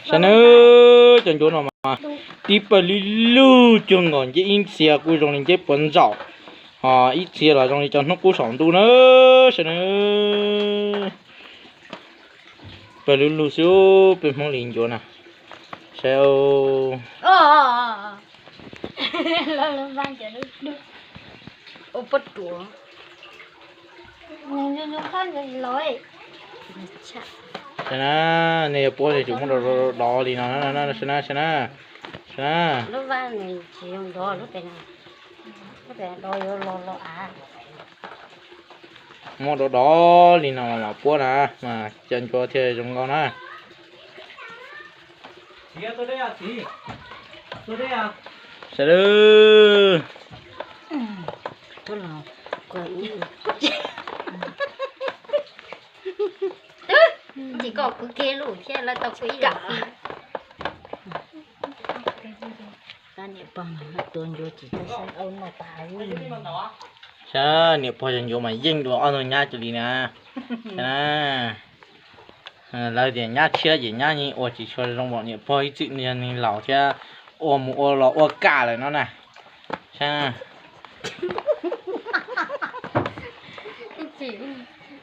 Saib na, cov ncuav no mas tib pawg lug lug cuag nkaus ncej ib txhia kuj zoo li ncej puav ntsaum, ho ib txhia los zoo li cov hnub qub saum ntuj na. Saib na, pawg lug lug xwb peb Hmoob li ncuav na. Saib, saib na, nej yuav puab ces tsum muab dov dov li no, saib na, saib na, saib na. Muab dov dov li no mas puab na, mas cov ncuav thiaj zoo nkauj na. Saib lawm. Tsis koj kuv kiag lus thiab lawv tau kuv ib yam. Saib niam pog cov ncuav mas yeej dua ob tug nyab cia li na. Lawv tias nyab tshiab ces nyab yeej ua tsis tshua zoo npaum niam pog ib txwm yog neeg laus thiab ua mus ua los ua kam lawm no na. Saib na.